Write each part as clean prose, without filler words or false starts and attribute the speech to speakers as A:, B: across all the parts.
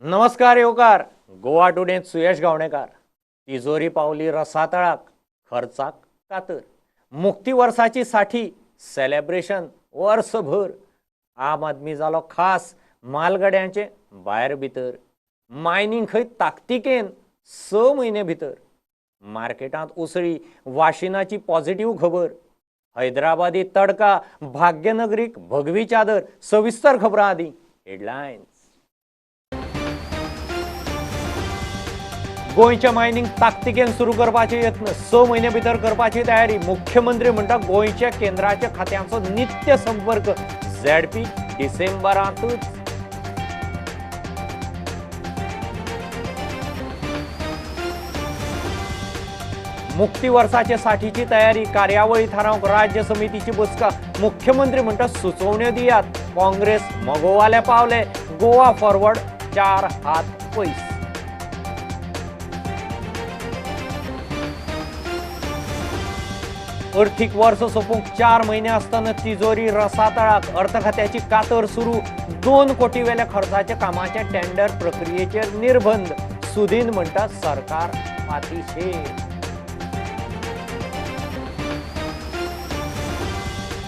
A: नमस्कार येवकार गोवा टुडेंत सुयश गावणेकार. तिजोरी पावली रसातळाक, खर्चाक कातर. मुक्ती वर्साची साठी सेलेब्रेशन वर्सभर. आम आदमी जालो खास, मालगड्यांचे भायर भितर. मायनींग खंय ताकतिकेन 6 म्हयने भितर. मार्केटांत उसळी, वाशिनाची पॉझिटिव्ह खबर. हैदराबादी तडका, भाग्यनगरीक भगवी चादर. सविस्तर खबरां आदी हेडलायन्स. गोंयच्या मायनींग ताकतिकेन सुरू करपाचे यत्न, 6 म्हयने भितर करपाची तयारी. मुख्यमंत्री म्हणटा गोंयच्या केंद्राच्या खात्यांचो नित्य संपर्क. झेडपी डिसेंबरांतूच. मुक्ती वर्साचे साठीची तयारी, कार्यावळी थारावंक राज्य समितीची बसका. मुख्यमंत्री म्हणटा सुचोवण्यो दियात. काँग्रेस मगोवाले पावले, गोवा फॉरवर्ड 4 हात पयस. अर्थीक वर्स सोंपूंक 4 म्हयने आसतना तिजोरी रसातळाक, अर्थ खात्याची कातर सुरू. 2 कोटी वेल्या खर्चाच्या कामाचे टेंडर प्रक्रियेचेर निर्बंध. सुदीन म्हणटा सरकार पातिशेर.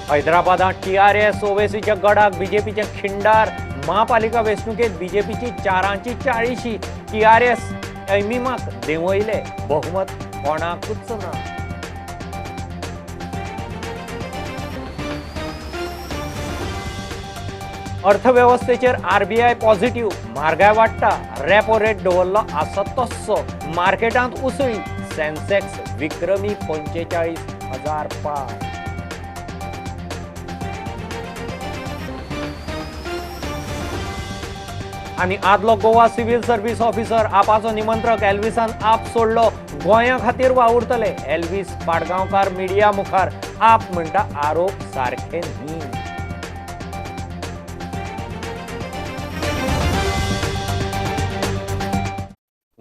A: हैदराबादात टीआरएस ओवेसीच्या गडाक बीजेपीचे खिंडार. महापालिका वेंचणुकेत बीजेपीची 4ची 40. टीआरएस एमिमाक देंवयले, बहुमत कोणाकूच ना. अर्थवेवस्थेचेर आरबीआय पॉझिटिव्ह, म्हारगाय वाडटा, रेपो रेट दवरलो आसत तस्सो. मार्केटांत उसळी, सेन्सेक्स विक्रमी 45,000 पार. आनी आदलो गोवा सिव्हिल सर्व्हिस ऑफिसर आपाचो निमंत्रक एल्विसान आप सोडलो, गोंया खातीर वावुरतले. एल्विस पाडगांवकार मिडिया मुखार, आप म्हणटा आरोप सारखे न्ही.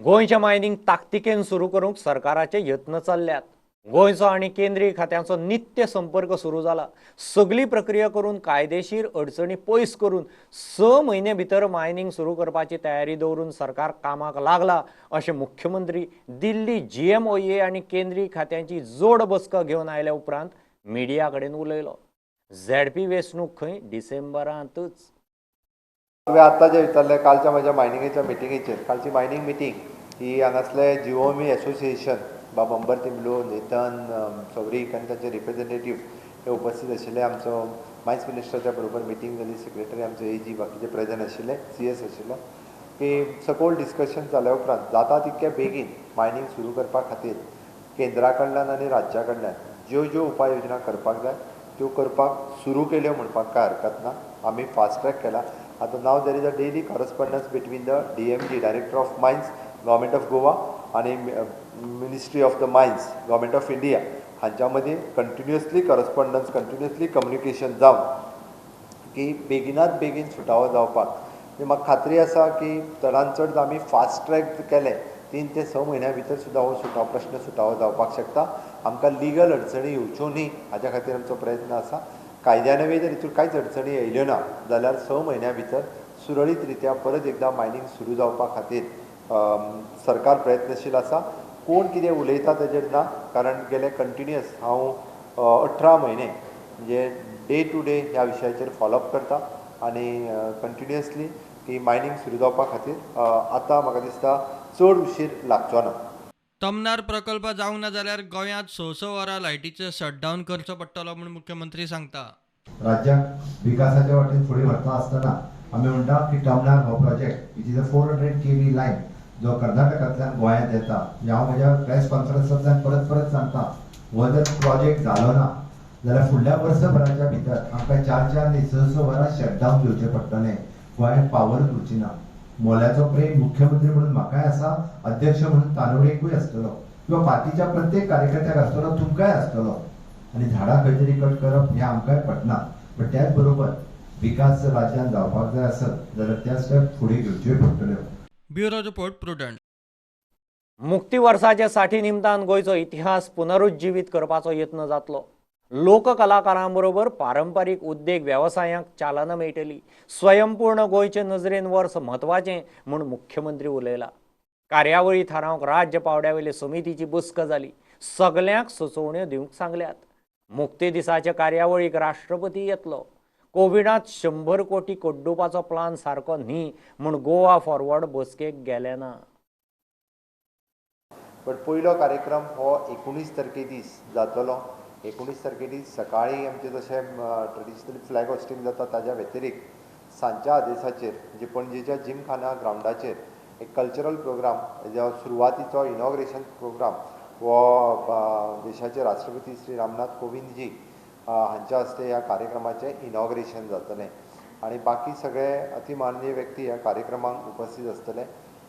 A: गोंयचें मायनींग ताकतिकेन सुरू करूंक सरकाराचे यत्न चल्ल्यात. गोंयचो आनी केंद्रीय खात्यांचो नित्य संपर्क सुरू जाला. सगली प्रक्रिया करून कायदेशीर अडचणी पयस करून 6 म्हयने भितर मायनींग सुरू करपाची तयारी दवरून सरकार कामाक लागला अशें मुख्यमंत्री दिल्ली जीएमओए आनी केंद्रीय खात्यांची जोड बसका घेवन आयल्या उपरांत मिडिया कडेन उलयलो. झेडपी वेंचणूक खंय डिसेंबरांतच.
B: तुवें आत्तां जें विचारलें कालच्या म्हज्या मायनिंगेच्या मिटिंगेचेर, कालची मायनींग मिटींग ही हांगासले जीओएमई एसोसिएशन बाब अंबर तिंबलो, नेतन सौरीक आनी तांचे रिप्रेझेंटेटीव हे उपस्थित आशिल्ले. आमचो मायन्स मिनिस्टराच्या बरोबर मिटींग जाली, सेक्रेटरी आमचो एजी बाकीचे प्रेजंट आशिल्ले, सीएस आशिल्लो. की सकोल डिस्कशन जाल्या उपरांत जाता तितक्या बेगीन मायनींग सुरू करपा खातीर केंद्रा कडल्यान आनी राज्या कडल्यान ज्यो ज्यो उपाय योजना करपाक जाय त्यो करपाक सुरू केल्यो म्हणपाक कांय हरकत ना. आमी फास्ट ट्रॅक केला. आतां now there is a daily correspondence between the DMG, director of mines, government of Goa आनी ministry of the mines, government of India हांच्या मदीं कंटिन्युअसली करस्पॉन्डन्स, कंटिन्युअसली कम्युनिकेशन जावन की बेगिनात बेगीन सुटावो जावपाक. म्हाका खात्री आसा की चडान चड आमी फास्ट ट्रॅक केलें 3 ते 6 म्हयन्या भितर सुद्दां हो सुटाव प्रश्न सुटावो जावपाक शकता. आमकां लिगल अडचणी येवच्यो न्ही हाज्या खातीर आमचो प्रयत्न आसा. कायद्यान जर हितून कांयच अडचणी येयल्यो ना जाल्यार 6 म्हयन्या भितर सुरळीत रित्या परत एकदां मायनींग सुरू जावपा खातीर सरकार प्रयत्नशील आसा. कोण कितें उलयता तेजेर ना, कारण गेले कंटिन्युअस हांव 18 म्हयने म्हणजे डे टू डे ह्या विशयाचेर फॉलोअप करता आनी कंटिन्युअसली की मायनींग सुरू जावपा खातीर आतां म्हाका दिसता चड उशीर लागचो ना.
C: तमनार प्रकल्प जावंक ना जाल्यार गोंयांत 6-6 वरां लायटीचें शटडावन करचो पडटलो म्हूण मुख्यमंत्री सांगता.
D: राज्याक विकासाच्या वाटेन फुडें व्हरता आसतना आमी म्हणटा की तमनार हो project which is a 400 kV line जो कर्नाटकांतल्यान गोंयांत येता, हांव म्हज्या प्रेस कॉन्फरन्सांतल्यान परत परत सांगता, हो जर प्रोजेक्ट जालो ना जाल्यार फुडल्या वर्सभराच्या भितर आमकां 4-4 न्ही 6-6 वरां शटडावन घेवचें पडटलें. गोंयांत पावरूच उरची ना. मोल्याचो प्रेम मुख्यमंत्री म्हणून म्हाकाय आसा, अध्यक्ष म्हणून तानवडेकूय आसतलो किंवा पार्टीच्या प्रत्येक कार्यकर्त्याक आसतलो, तुमकांय आसतलो. आनी झाडां खंय तरी कट करप हें आमकांय पटना, पण त्याच बरोबर विकास जर राज्यान जावपाक जाय आसत जाल्यार त्या स्टेप फुडें घेवच्योय पडटल्यो.
C: Bureau report, Prudent.
A: मुक्ती वर्साच्या 60 निमतान गोंयचो इतिहास पुनरुज्जीवीत करपाचो यत्न जातलो. लोककलाकारांबरोबर पारंपारीक उद्देग वेवसायांक चालना मेळटली. स्वयंपूर्ण गोंयचे नजरेन वर्स म्हत्वाचें म्हूण मुख्यमंत्री उलयला. कार्यावळी थारावंक राज्य पावंड्या वयले समितीची बसका जाली. सगल्यांक सुचोवण्यो दिवंक सांगल्यात. मुक्ती दिसाच्या कार्यावळीक राष्ट्रपती येतलो. कोविडांत 100 कोटी कड्डुपाचो प्लान सारको न्ही म्हूण गोवा फॉरवर्ड बसकेक गेले ना.
B: बट पयलो कार्यक्रम हो 19 तारखे दीस जातलो. 19 तारखे दीस सकाळीं आमचें जशें ट्रेडिशनल फ्लॅग होस्टिंग जाता ताज्या व्यतिरिक्त सांजच्या आदेसाचेर म्हणजे पणजेच्या जिमखाना ग्रावंडाचेर एक कल्चरल प्रोग्राम जो सुरवातीचो इनॉग्रेशन प्रोग्राम हो देशाचे राष्ट्रपती श्री रामनाथ कोविंदजी हांच्या हस्ते ह्या कार्यक्रमाचें इनॉग्रेशन जातलें आनी बाकी सगळे अतिमाननीय व्यक्ती ह्या कार्यक्रमाक उपस्थित आसतले.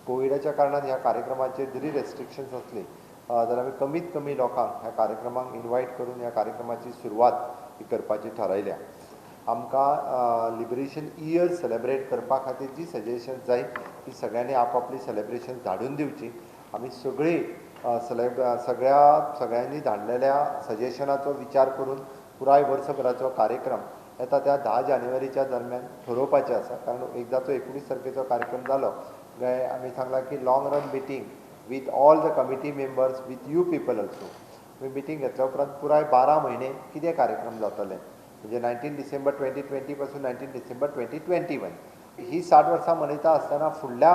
B: कोविडाच्या कारणान ह्या कार्यक्रमाचेर जरी रेस्ट्रिक्शन्स आसली जाल्यार आमी कमीत कमी लोकांक ह्या कार्यक्रमाक इनवायट करून ह्या कार्यक्रमाची सुरवात ही करपाची थारायल्या. आमकां लिबरेशन इयर सेलेब्रेट करपा खातीर जी सजेशन्स जाय ती सगळ्यांनी आपआपली सेलेब्रेशन धाडून दिवची. आमी सगळीं सगळ्यांनी धाडलेल्या सजेशनाचो विचार करून पुराय वर्सभराचो कार्यक्रम येता त्या 10 जानेवारीच्या दरम्यान ठरोवपाचें आसा. कारण एकदां तो 19 तारखेचो कार्यक्रम जालो काय आमी सांगलां की long run meeting with all the committee members with you people also. आमी मिटींग घेतल्या उपरांत पुराय 12 म्हयने कितें कार्यक्रम जातले म्हणजे 19 डिसेंबर 2020 पासून 19 डिसेंबर 2021 ही 60 वर्सां मनयता आसतना फुडल्या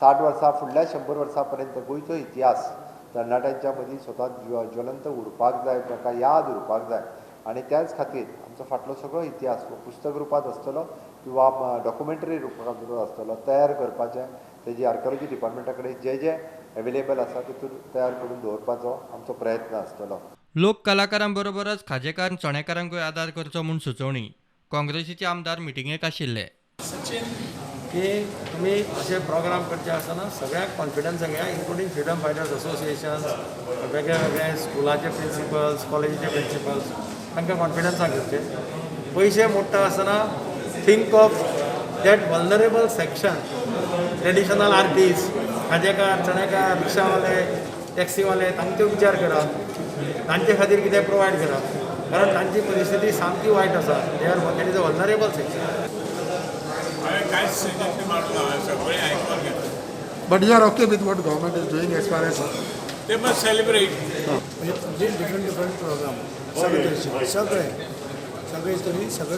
B: 60 वर्सां फुडल्या 100 वर्सां पर्यंत गोंयचो इतिहास तरणाट्यांच्या मदीं स्वता ज्वलंत उरपाक जाय, ताका याद उरपाक जाय आनी त्याच खातीर आमचो फाटलो सगळो इतिहास हो पुस्तक रुपांत आसतलो किंवा डॉक्युमेंटरी रुपांत आसतलो तयार करपाचें तेजी आर्किओलॉजी डिपार्टमेंटा कडेन जे जे अवेलेबल आसा तितून तयार करून दवरपाचो आमचो प्रयत्न आसतलो.
C: लोक कलाकारांबरोबरच खाजेकार चणेकारांकूय आदार करचो म्हूण सुचोवणी. काँग्रेसीचे आमदार मिटिंगेक आशिल्ले.
E: की तुमी अशे प्रोग्राम करचे आसतना सगळ्यांक कॉन्फिडन्स घेया, इन्क्लुडींग फ्रिडम फायटर्स असोसिएशन, वेगळे वेगळे स्कुलाचे प्रिंसिपल्स, कॉलेजीचे प्रिंसिपल्स, तांकां कॉन्फिडन्सान घेवचे. पयशे मोडटा आसतना think of that vulnerable section, traditional artist, खाजेकार, Chanekar, रिक्षावाले, टॅक्सीवाले, तांचो विचार करा, तांचे खातीर कितें प्रोवायड करा, कारण तांची परिस्थिती सामकी वायट आसा. They are that is a vulnerable section.
F: But you are okay with what government is doing as far as
G: they must celebrate.
H: Different different program सगळे सगळे सगळे तरी सगळे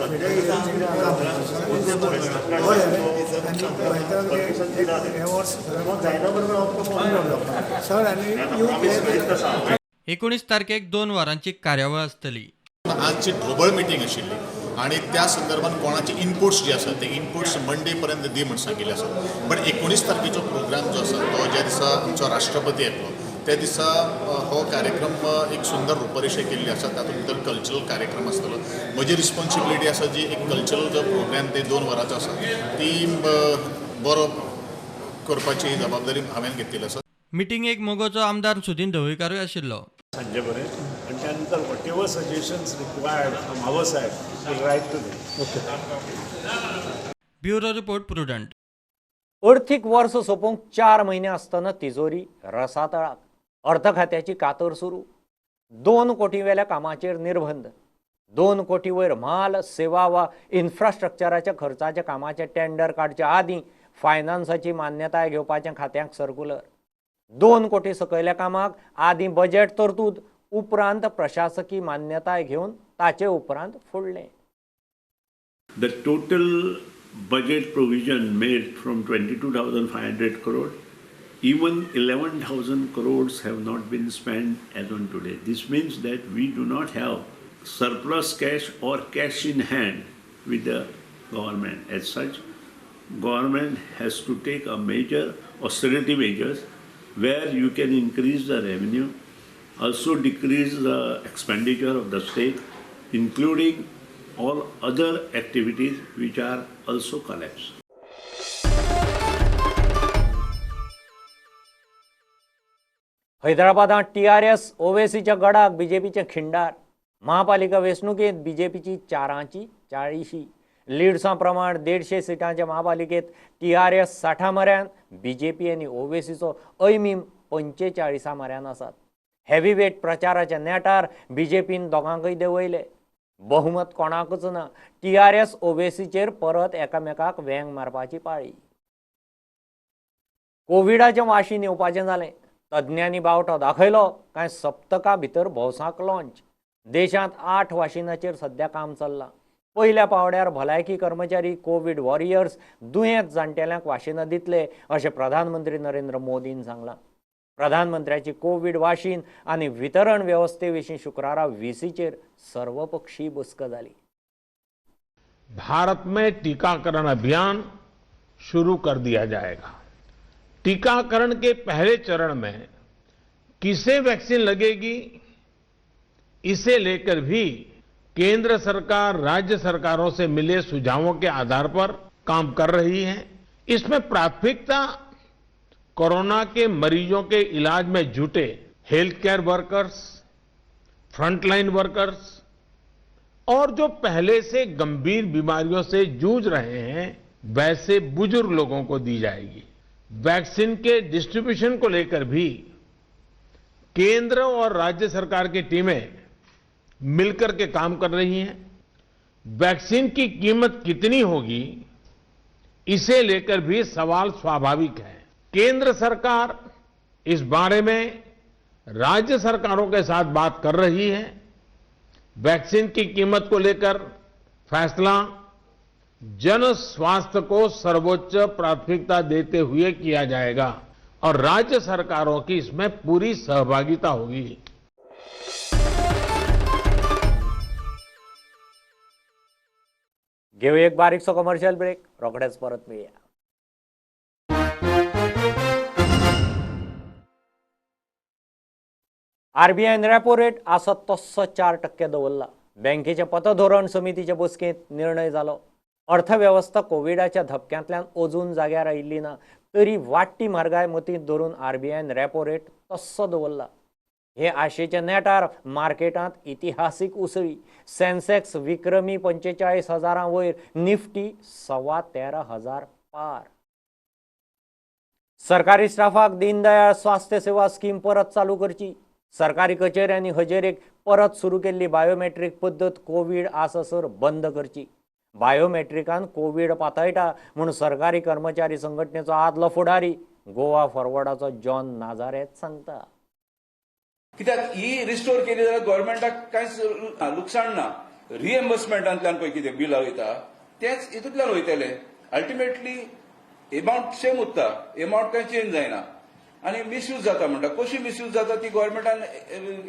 H: सर आनी
C: 19 तारखेक 2 वरांची कार्यावळ आसतली.
I: आजची ढोबळ मिटींग आशिल्ली आनी त्या संदर्भात कोणाचे इनपुट्स जे आसा ते इनपुट्स मंडे पर्यंत दी म्हूण सांगिल्ले आसा. बट 19 तारखेचो प्रोग्राम जो आसा तो ज्या दिसा आमचो राष्ट्रपती येतलो त्या दिसा हो कार्यक्रम एक सुंदर रुपरेशा केल्ली आसा. तातूंत भितर कल्चरल कार्यक्रम आसतलो. म्हजी रिस्पॉन्सिबिलिटी आसा जी एक कल्चरल जो प्रोग्राम ते 2 वरांचो आसा ती बरो करपाची जबाबदारी हांवें घेतिल्ली आसा.
C: मिटिंगेक मगोचो आमदार सुदीन ढवळीकारूय आशिल्लो.
G: सांजे पर्यंत आनी त्या नंतर whatever suggestions required from our side will write to them.
C: Okay. Bureau report, Prudent.
A: अर्थीक वर्स सोंपोवंक 4 म्हयने आसतना तिजोरी रसातळाक. अर्थ खात्याची कातर सुरू. 2 कोटी वेल्या कामाचेर निर्बंध. 2 कोटी वयर म्हाल, सेवा वा इन्फ्रास्ट्रक्चराच्या खर्चाच्या कामाचे टेंडर काडचे आदीं फायनान्साची मान्यताय घेवपाचें खात्यांक सर्कुलर. 2 कोटी सकयल्या कामाक आदीं बजेट तरतूद, उपरांत प्रशासकी मान्यताय घेवन ताचे उपरांत फुडलें.
G: The total budget provision made from 22,500 crore, even 11,000 crores have not been spent as on today. This means that we do not have surplus cash or cash in hand with the government. As such, government has to take a major austerity measures where you can increase the revenue, also decrease the expenditure of the state, including all other activities which are also collapsed.
A: हैदराबादात TRS ओवेसीच्या Gadak बीजेपीचे Khindar. महापालिका वेंचणुकेंत बीजेपीची 4ची 40. लिड्सां प्रमाण 150 सिटांच्या महापालिकेत TRS 60 म्हऱ्यान, BJP आनी ओवेसीचो ऐमीम 45 म्हऱ्यान आसात. Heavyweight प्रचाराच्या नेटार बीजेपीन दोगांकय देंवयले. बहुमत कोणाकूच ना. टीआरएस ओवेसीचेर परत एकामेकाक वेंग मारपाची पाळी. कोविडाचें वाशीन येवपाचें जालें. तज्ञांनी बावटो दाखयलो कांय सप्तका भितर भौसाक लॉंच. देशांत 8 वाशिनाचेर सध्या काम चल्लां. पयल्या पावड्यार भलायकी कर्मचारी, कोवीड वॉरियर्स, दुयेंत जाणटेल्यांक वाशिनां दितले अशें प्रधानमंत्री नरेंद्र मोदीन सांगलां. प्रधानमंत्र्याची कोवीड वाशीन आनी वितरण वेवस्थे विशीं शुक्रारा व्हीसीचेर सर्वपक्षीय बसका जाली.
J: भारत में टीकाकरण अभियान शुरू कर दिया जाएगा. टीकाकरण के पहले चरण में किसे वैक्सीन लगेगी, इसे लेकर भी केंद्र सरकार राज्य सरकारों से मिले सुझावों के आधार पर काम कर रही है. इसमें प्राथमिकता कोरोना के मरीजों के इलाज में जुटे health care workers, frontline workers और जो पहले से गंभीर बीमारियों से जूझ रहे हैं वैसे बुजुर्ग लोगों को दी जाएगी. वैक्सीन के डिस्ट्रीब्यूशन को लेकर भी केंद्र और राज्य सरकार की टीमें मिलकर के काम कर रही हैं. वैक्सीन की कीमत कितनी होगी, इसे लेकर भी सवाल स्वाभाविक है. केंद्र सरकार इस बारे में राज्य सरकारों के साथ बात कर रही है. वैक्सीन की कीमत को लेकर फैसला जन स्वास्थ्य को सर्वोच्च प्राथमिकता देते हुए किया जाएगा और राज्य सरकारों की इसमें पूरी सहभागिता होगी.
A: घेऊ एक बारीकसो कमर्शियल ब्रेक, रोखडेच परत मेळया. आरबीआयन रेपो रेट आसत तस्सो 4% दवरला. बँकेचे पतधोरण समितीचे बसकेंत निर्णय जालो. अर्थवेवस्था कोविडाच्या धपक्यांतल्यान अजून जाग्यार आयिल्ली ना तरी वाडटी म्हारगाय मतींत धरून आरबीआयन रेपो रेट तस्सो दवरला. हे आशेच्या नेटार मार्केटांत इतिहासीक उसळी. सेन्सेक्स विक्रमी 45,000 वयर, निफ्टी 13,250 पार. सरकारी स्टाफाक दीनदयाळ स्वास्थ्य सेवा स्कीम परत चालू करची. सरकारी कचेऱ्यांनी हजेरेक परत सुरू केल्ली बायोमेट्रीक पद्दत कोवीड आसासर बंद करची. बायोमेट्रिकान कोवीड पातळटा म्हूण सरकारी कर्मचारी संघटनेचो आदलो फुडारी गोवा फॉरवर्डाचो जॉन नाजारेत सांगता.
K: कित्याक ही रिस्टोर केली जाल्यार गव्हर्मेंटाक कांयच लुकसाण ना. रिएम्बर्समेंटांतल्यान पळय कितें बिलां वयता तेंच हितूंतल्यान वयतले. अल्टिमेटली एमावंट सेम उरता, एमावंट कांय चेंज जायना आनी मिसयूज जाता म्हणटा. कशी मिसयूज जाता ती गव्हर्मेंटान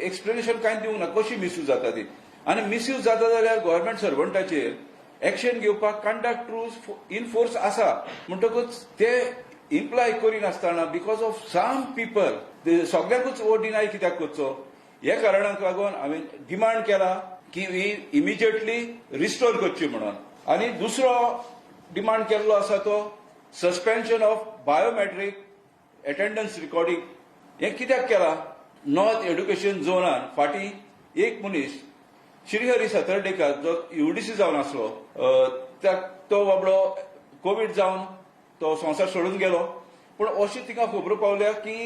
K: एक्सप्लेनेशन कांय दिवंक ना, कशी मिसयूज जाता ती. आनी मिसयूज जाता जाल्यार गव्हर्मेंट सर्वंटाचेर एक्शन घेवपाक कंडक्ट रुल्स इन फोर्स आसा. म्हणटकूच ते इम्प्लाय करिनासतना because of some people सगळ्यांकूच वो डिनाय कित्याक करचो, ह्या कारणाक लागून हांवें डिमांड केला की ही इमिजिएटली रिस्टोर करची म्हणून. आनी दुसरो डिमांड केल्लो आसा तो suspension of biometric attendance recording. हें कित्याक केला, नॉर्थ एड्युकेशन झोनान फाटीं एक मनीस श्रीहरी सातर्डेकर जो युडीसी जावन आसलो तो बाबडो कोवीड जावन तो संवसार सोडून गेलो. पूण अशी तिंगा खबरो पावल्या की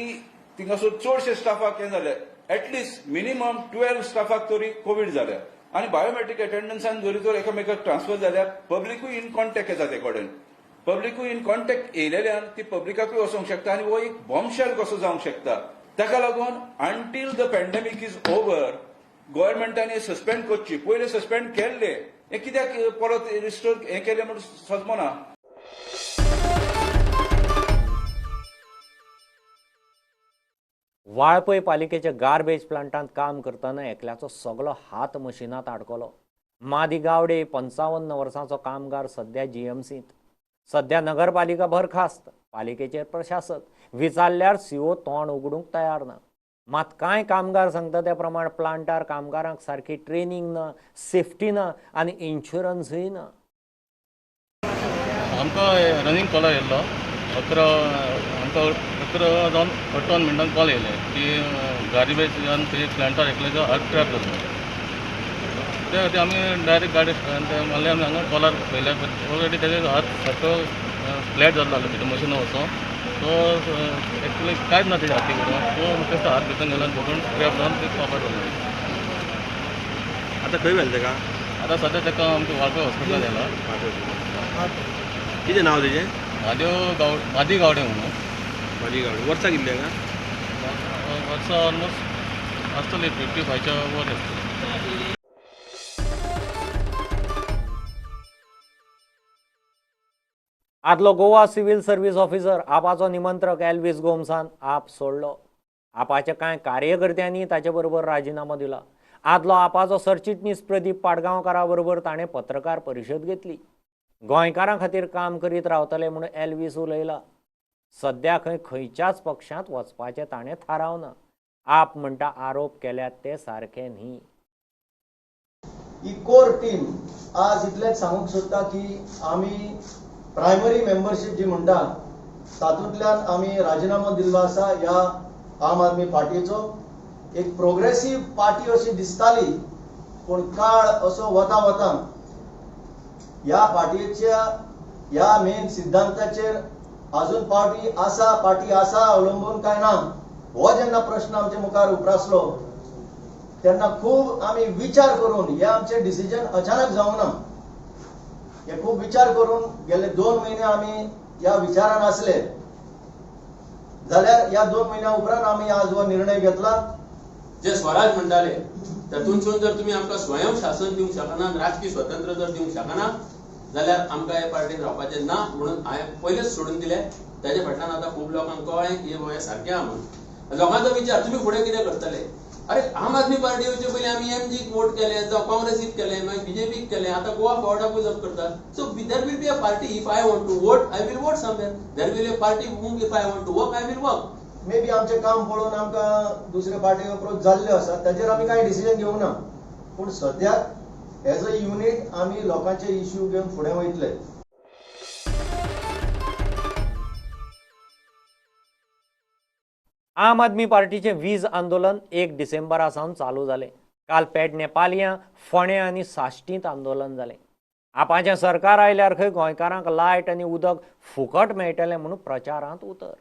K: थिंगासर चडशे स्टाफाक हें जालें, एटलिस्ट मिनिमम 12 स्टाफाक तरी कोवीड जाल्या. आनी बायोमेट्रीक अटेंडन्सान जरी तर एकामेकाक ट्रान्सफर जाल्यार पब्लिकूय इन कॉन्टॅक्ट येता ते कडेन, पब्लिकूय इन कॉन्टॅक्ट येयलेल्यान ती पब्लिकाकूय वचोंक शकता आनी हो एक बॉम्बशेल कसो जावंक शकता. ताका लागून until the pandemic is over गव्हर्मेंटान suspend करची. पयलें सस्पेंड केल्ले हें कित्याक परत रिस्टोर हें केलें म्हूण सजमना.
A: वाळपय पालिकेच्या गार्बेज प्लांटांत काम करतना एकल्याचो सगलो हात मशिनांत आडकलो. मादी गावडे 55 वर्सांचो कामगार सध्या जीएमसींत. सध्या नगरपालिका बरखास्त, पालिकेचेर प्रशासक. विचारल्यार सीओ तोंड उगडूंक तयार ना. मात कांय कामगार सांगता त्या प्रमाण प्लांटार कामगारांक सारकी ट्रेनिंग ना, सेफ्टी ना आनी इन्शुरन्सूय ना.
L: आमकां रनिंग कॉलर येयल्लो 11 आमकां 11 जावन 58 मिनटान कॉल येयले की गार्बेजान थंय प्लांटार एकल्याचो हात ट्रॅप जालो. त्या खातीर आमी डायरेक्ट गाडी मारले. आमी हांगा कॉलर पळयल्यार ऑलरेडी तेजे हात सारको फ्लॅट जाल्लो आसलो भितर मशिना वचोन. तो एक्चुअली कांयच ना तेज्या हाती कडेन, तो बेश्टो हात भितर गेलो आनी धरून ट्रॅप जावन ते काबार जालो.
M: आतां खंय व्हेलें तेका?
L: आतां सद्या तेका आमच्या वाळपय हॉस्पिटलान व्हेला.
M: कितें नांव तेजें?
L: म्हादेव गाव, मादी गावडे म्हणून.
M: मादी गावडे. वर्सां कितलीं हांगा?
L: वर्सां ऑलमोस्ट आसतली 55च्या वर आसतली.
A: आदलो गोवा सिव्हिल सर्व्हिस ऑफिसर आपाचो निमंत्रक एल्विस गोम्सान आप सोडलो. आपाच्या कांय कार्यकर्त्यांनी ताचे बरोबर राजिनामो दिला. आदलो आपाचो सरचिटणीस प्रदीप पाडगांवकारा बरोबर ताणें पत्रकार परिशद घेतली. गोंयकारां खातीर काम करीत रावतले म्हूण एल्विस उलयला. सद्या खंय खंयच्याच पक्षांत वचपाचें ताणें थारावना. आप म्हणटा आरोप केल्यात ते सारके न्ही.
N: ही कोर टीम आज इतलेंच सांगूंक सोदता की आमी प्रायमरी मेंबरशीप जी म्हणटा तातूंतल्यान आमी राजिनामो दिल्लो आसा. ह्या आम आदमी पार्टीचो एक प्रोग्रेसीव पार्टी अशी दिसताली, पूण काळ असो वता वता ह्या पार्टीच्या ह्या मेन सिद्धांताचेर अजून पार्टी आसा, पार्टी आसा अवलंबून काय ना, हो जेन्ना प्रश्न आमच्या मुखार उप्रासलो तेन्ना खूब आमी विचार करून हे आमचे डिसिजन अचानक जावना, हे खूब विचार करून गेले 2 म्हयने आमी ह्या विचारान आसले. जाल्यार ह्या 2 म्हयन्या उपरांत आमी आज हो निर्णय घेतला.
O: जे स्वराज म्हणटाले तातूंतसून जर तुमी आमकां स्वयं शासन दिवंक शकना, राजकीय स्वतंत्र जर दिवंक शकना जाल्यार आमकां हे पार्टीन रावपाचें ना म्हणून हांवें पयलेच सोडून दिलें. ताजे फाटल्यान आतां खूब लोकांक कळ्ळें की हें सारकें आहा म्हणून. लोकांचो विचार तुमी फुडें कितें करतले? अरे आम आदमी पार्टी येवचे पयलीं आमी एमजीक वोट केले, जावं काँग्रेसीक केले, मागीर बीजेपीक केले, आतां गोवा फॉरवर्डाकूय जप करतात. So there will be a party if I want to vote I will vote somewhere, there will a party whom if I want to work I will work.
N: May be आमचें काम पळोवन आमकां दुसऱ्या पार्टी अप्रोच जाल्ल्यो आसा, ताजेर आमी कांय डिसिजन घेवंक ना, पूण सद्याक एज अ युनीट आमी लोकांचे इश्यू घेवन फुडें वयतले.
A: आम आदमी पार्टीचें वीज आंदोलन 1 डिसेंबरा सावन चालू जालें. काल पेडणे, पालयां, फोंडें आनी साश्टींत आंदोलन जालें. आपाचें सरकार आयल्यार खंय गोंयकारांक लायट आनी उदक फुकट मेळटलें म्हणून प्रचारांत उतर.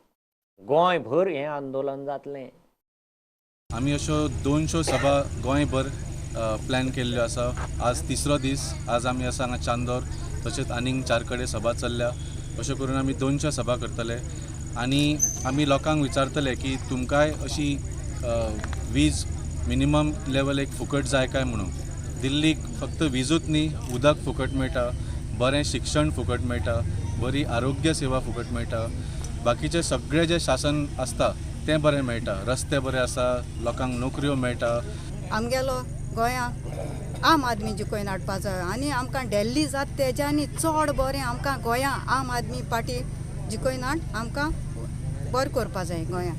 A: गोंयभर हें आंदोलन जातलें.
P: आमी अश्यो 200 सभा गोंयभर प्लॅन केल्ल्यो आसा. आज तिसरो दीस, आज आमी आसा हांगा चांदोर, तशेंच आनीक 4 कडेन सभा चल्ल्या. अश्यो करून आमी 200 सभा करतले आनी आमी लोकांक विचारतले की तुमकांय अशी वीज मिनिमम लेवल एक फुकट जाय काय म्हणून. दिल्लीक फक्त विजूच न्ही, उदक फुकट मेळटा, बरें शिक्षण फुकट मेळटा, बरी आरोग्य सेवा फुकट मेळटा, बाकीचें सगळें जें शासन आसता तें बरें मेळटा, रस्ते बरे आसा, लोकांक नोकऱ्यो मेळटा.
Q: आमगेलो गोंयांक आम आदमी जिखोवन हाडपा जाय आनी आमकां दिल्ली जाता तेज्यानी चड बरें आमकां गोंया आम आदमी पार्टी जिखोवन हाड, आमकां बरें करपा जाय गोंयांक.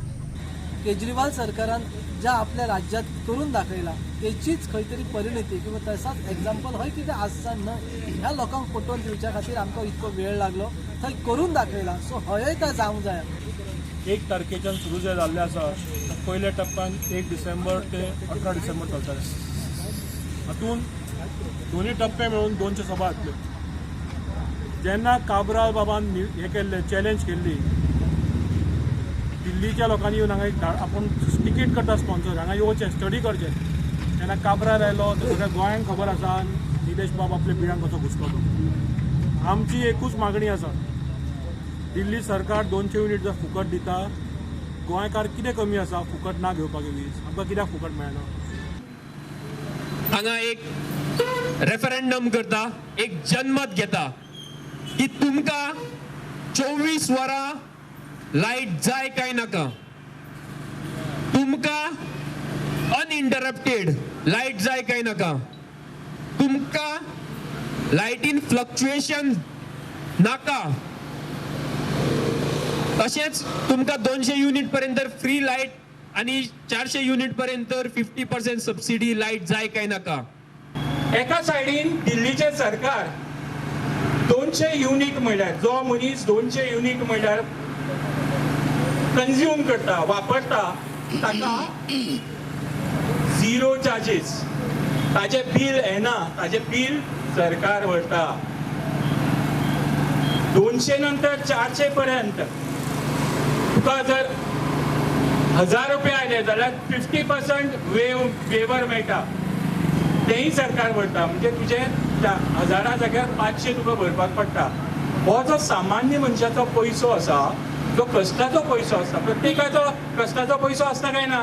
R: केजरीवाल सरकारान ज्या आपल्या राज्यात करून दाखयला तेचीच खंय तरी परिणती किंवा तसाच एग्जाम्पल हय कितें आसचा न्हय ह्या लोकांक पटोवन दिवच्या खातीर आमकां इतको वेळ लागलो, थंय करून दाखयला. सो हय तें जावंक जाय.
S: 1 तारखेच्यान सुरू जे जाल्लें आसा पयल्या टप्प्यान 1 डिसेंबर ते 18 डिसेंबर चलतलें. हातूंत दोनूय टप्पे मेळून 200 सभा जातल्यो. जेन्ना काब्राल बाबान हें केल्लें, चॅलेंज केल्ली, दिल्लीच्या लोकांनी येवन हांगा एक आपूण तिकेट करता स्पॉन्सर, हांगा येवचें, स्टडी करचें. तेन्ना काब्राल आयलो तर सगळ्या गोंयांक खबर आसा निलेश बाब आपल्या बिळांक कसो घुसलो तो. आमची एकूच मागणी आसा, दिल्ली सरकार 200 युनीट जर फुकट दिता, गोंयकार कितें कमी आसा फुकट ना घेवपाक वीज? आमकां कित्याक फुकट मेळना?
T: हांगा एक रेफरंडम करता, एक जनमत घेता की तुमकां 24 वरां लायट जाय काय नाका, तुमकां अनइंटरप्टेड लायट जाय काय नाका, तुमकां लायटीन फ्लक्च्युएशन नाका, तशेंच तुमकां 200 युनीट पर्यंत फ्री लायट आनी 400 युनीट पर्यंत 50% सबसिडी लायट जाय काय नाका.
U: एका सायडीन दिल्लीचें सरकार 200 युनीट म्हणल्यार जो मनीस 200 युनीट म्हणल्यार कंज्यूम करता, वापरता, ताका 0 चार्जीस, ताजें बील येना, ताजें बील सरकार व्हरता. 200 नंतर 400 पर्यंत तुका जर 1000 रुपया आयले जाल्यार 50% वेवर मेळटा, तेंय सरकार भरता. म्हणजे तुजें 1000 जाग्यार 500 तुका भरपाक पडटा. हो जो सामान्य मनशाचो पयसो आसा, जो कश्टाचो पयसो आसता, प्रत्येकाचो कश्टाचो पयसो आसता काय ना,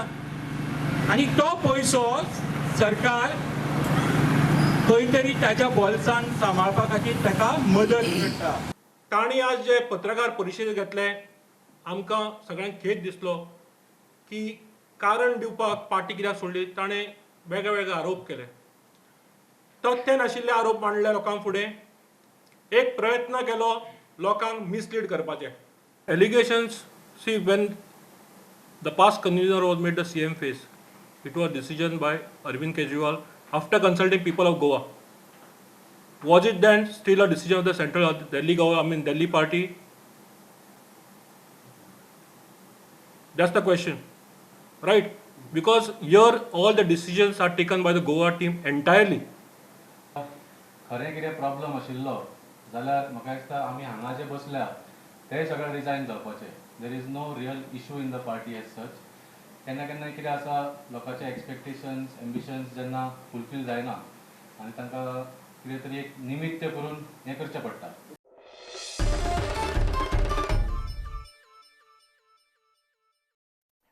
U: आनी तो पयसो सरकार खंय तरी ताच्या बोल्सान सांबाळपा खातीर ताका मदत करता. तांणी आज जे पत्रकार परिशद घेतले, आमकां सगळ्यांक खेद दिसलो की कारण दिवपाक पार्टी कित्याक सोडली. ताणें वेगळे वेगळे आरोप केले, तथ्य नाशिल्ले आरोप मांडले लोकांक फुडें, एक प्रयत्न केलो लोकांक मिसलीड करपाचे. Allegations, see, when the past convener was made the CM face, it was decision by Arvind Kejriwal after consulting people of Goa. Was it then still a decision of the central Delhi Goa, I mean Delhi party? That's the question, right? Because here all the decisions are taken by the Goa team entirely.
P: खरें कितें problem आशिल्लो जाल्यार म्हाका दिसता आमी हांगा जे बसल्या ते सगळे रिजायन जावपाचे. There is no real issue in the party as such. केन्ना केन्ना कितें आसा, लोकांचे एक्सपेक्टेशन्स, एम्बिशन्स जेन्ना फुलफील जायना आनी तांकां कितें तरी एक निमित्त करून हें करचें पडटा.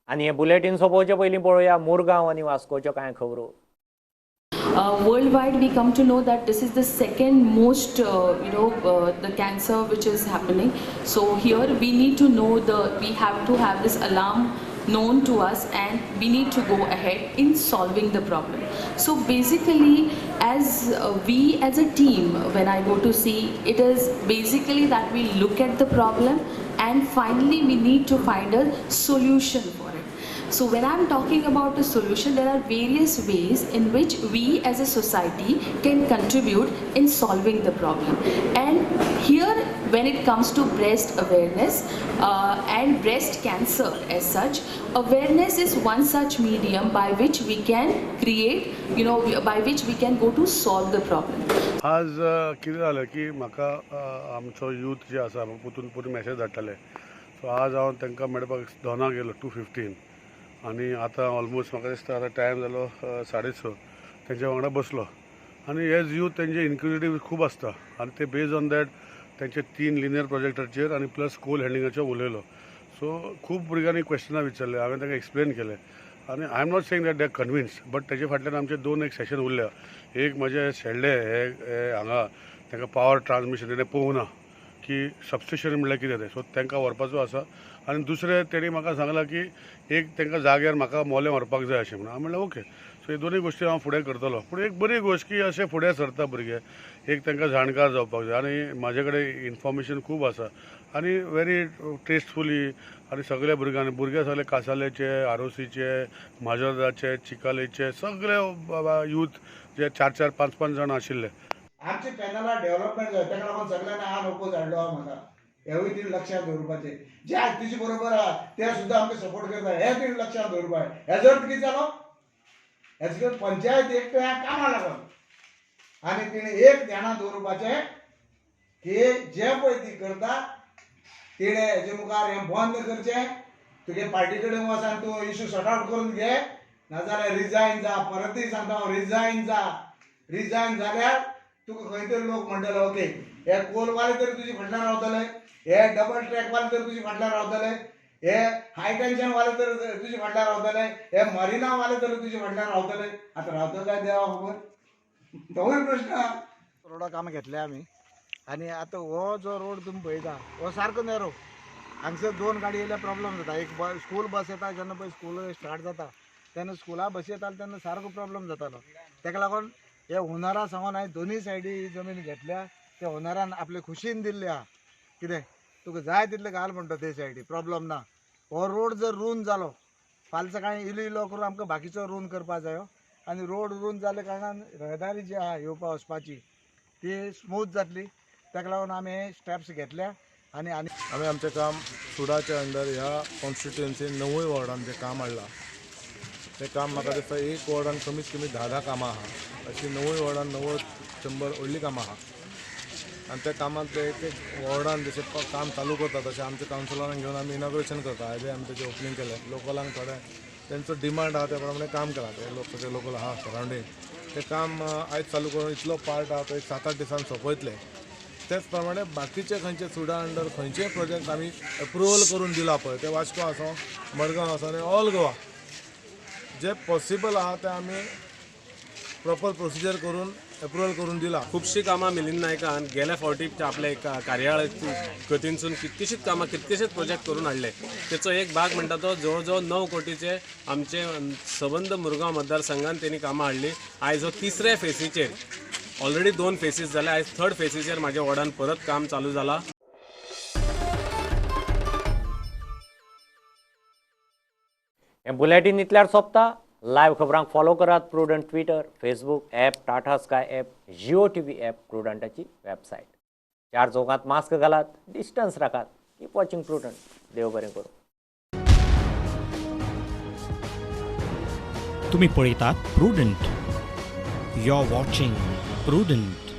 A: आनी हें बुलेटीन सोंपोवचे पयलीं पळोवया मुरगांव आनी वास्कोच्यो कांय खबरो.
D: Worldwide, we come to know that this is the second most, the cancer which is happening. So here we need to know we have to have this alarm known to us, and we need to go ahead in solving the problem. So basically, as we as a team, when I go to see, it is basically that we look at the problem and finally we need to find a solution for it. So when I'm talking about a solution, there are various ways in which we as a society can contribute in solving the problem. And here, when it comes to breast awareness and breast cancer as such, awareness is one such medium by which we can create, by which we can go to solve the problem.
V: आज कितें जालें की म्हाका आमचो youth जे आसा पोतून पोतून message धाडटाले. So आज हांव तांकां मेळपाक दोनाक गेलो 2:15 आनी आतां ऑलमोस्ट म्हाका दिसता आतां टायम जालो 6:30. तेंच्या वांगडा बसलो आनी एज यूथ तेंचे इन्क्विजिटीव खूब आसता आनी ते बेज ऑन that तेंचे 3 लिनियर प्रोजेक्टाचेर आनी प्लस कोल हँडलिंगाचेर उलयलो. सो खूब भुरग्यांनी क्वेश्चनां विचारले, हांवें तांकां एक्सप्लेन केलें आनी I am not saying that they are convinced, but तेजे फाटल्यान आमचे 2 एक सेशन उरल्या. एक म्हजे शेल्डे हे हांगा तांकां पावर ट्रान्समिशन तेणें पळोवंक ना की सबस्टेशन म्हणल्यार कितें तें, सो तांकां व्हरपाचो आसा. आनी दुसरें तेणी म्हाका सांगलां की एक तांकां जाग्यार म्हाका मोलें व्हरपाक जाय अशें म्हणून. हांवें म्हणलें ओके. सो हे दोनूय गोश्टी हांव फुडें करतलो. पूण एक बरी गोश्ट की अशें फुडें सरता भुरगे, एक तांकां जाणकार जावपाक जाय आनी म्हाजे कडेन इन्फॉर्मेशन खूब आसा आनी वेरी टेस्टफुली आनी सगल्या भुरग्यांनी, भुरगे सगळे कासालेचे, आरोसीचे, माजोर्दाचे, चिकालेचे सगळे यूथ जे 4 4 5 5 जाण आशिल्ले.
W: आमचे पॅनला डेव्हलपमेंट जाय, ताका लागून सगळ्यांनी हा नको धाडलो आहा म्हाका. हेवूय तिणें लक्षांत दवरपाचें. जे आज तुजे बरोबर आहा ते सुद्दां आमकां सपोर्ट करता, हें तिणें लक्षांत दवरपाक. हेजो अर्थ कितें जालो, हेजो पंचायत एकट्या कामां लागून आनी तिणें एक ध्यानांत दवरपाचें की जें पळय ती करता तिणें हेजे मुखार हें बंद करचें. तुगे पार्टी कडेन वच आनी तूं इशू सॉर्ट आवट करून घे, नाजाल्यार रिजायन जा. परतूय सांगता हांव, रिजायन जा. रिजायन जाल्यार तुका खंय तरी लोक म्हणटले ओके हे कोलवाले तरी तुजे फाटल्यान रावतले, हे डबल ट्रॅकवाले तरी तुजे फाटल्यान रावतले, हे हाय टेन्शन वाले तरी तुजे फाटल्यान रावतले, हे मरिना वाले तरी तुजे फाटल्यान रावतले. आतां रावतले काय देवा खबर, तोवूय प्रश्न.
X: रोडा कामां घेतले आमी आनी आतां हो जो रोड तुमी पळयता हो सारको नेरो. हांगसर 2 गाडी येयल्यार प्रॉब्लम जाता. एक स्कूल बस येता, जेन्ना पळय स्कूल स्टार्ट जाता तेन्ना स्कुला बसी येताले तेन्ना सारको प्रॉब्लम जातालो. ताका लागून हे ओनरा सांगून हांवें दोनूय सायडी ही जमीन घेतल्या. त्या ओनरान आपले खुशीन दिल्ली आहा, कितें तुका जाय तितलें घाल म्हणटा ते सायडी, प्रॉब्लम ना. हो रोड जर रून जालो फाल्यां सकाळीं इलो इलो करून आमकां बाकीचो रून करपा जायो आनी रोड रून जाल्या कारणान रहदारी जी आहा येवपा वचपाची ती स्मूथ जातली. ताका लागून आमी हे स्टेप्स घेतल्या आनी आनी
Y: आमी आमचें काम सुडाच्या अंडर ह्या कॉन्स्टिट्युएन्सीन 9 वॉर्डान जें काम हाडलां तें काम म्हाका दिसता एक वॉर्डान कमीत कमी 10 10 कामां आहा. अशीं 9 वॉर्डान 90 100 व्हडलीं कामां आहा. आनी त्या कामांतले एक एक वॉर्डान जशें काम चालू करता तशें आमच्या कावन्सिलरांक घेवन आमी इनॉग्रेशन करता. आयजय आमी तेजें ओपनींग केलें. लोकलांक थोडे तेंचो डिमांड आहा त्या प्रमाणे काम केलां. ते लोक तशें लोकल आहा सरावंडींग तें काम आयज चालू करून इतलो पार्ट आहा तो एक 7-8 दिसान सोंपयतले. तेच प्रमाणे बाकीचे खंयचे सुडा अंडर खंयचेय प्रोजेक्ट आमी एप्रुवल करून दिला पळय, ते वास्को आसूं, मडगांव आसूं आनी ऑल गोवा जे पॉसिबल आहा ते आमी प्रॉपर प्रोसिजर करून एप्रुवल करून दिला.
M: खुबशीं कामां मिलिंद नायकान गेल्या फावटी आपल्या कार्यावळीच्या गतीनसून कितकीशींच कामां कितकेशेच प्रोजेक्ट करून हाडले. तेचो एक भाग म्हणटा तो जवळ जवळ 9 कोटीचे आमचे सबंद मुरगांव मतदारसंघान तेणी कामां हाडली. आयज हो तिसऱ्या फेसीचेर, ऑलरेडी 2 फेसीस जाले, आयज थर्ड फेसीचेर म्हाज्या वॉर्डान परत काम चालू जाला.
A: हें बुलेटीन इतल्यार सोंपता. लायव्ह खबरांक फॉलो करात Prudent Twitter, Facebook app, Tata Sky app, Jio TV app, प्रुडंटाची website. 4 चौकांत मास्क घालात, डिस्टन्स राखात. Keep watching Prudent. देव बरें करूं.
B: तुम्ही पळयतात Prudent. You are watching Prudent.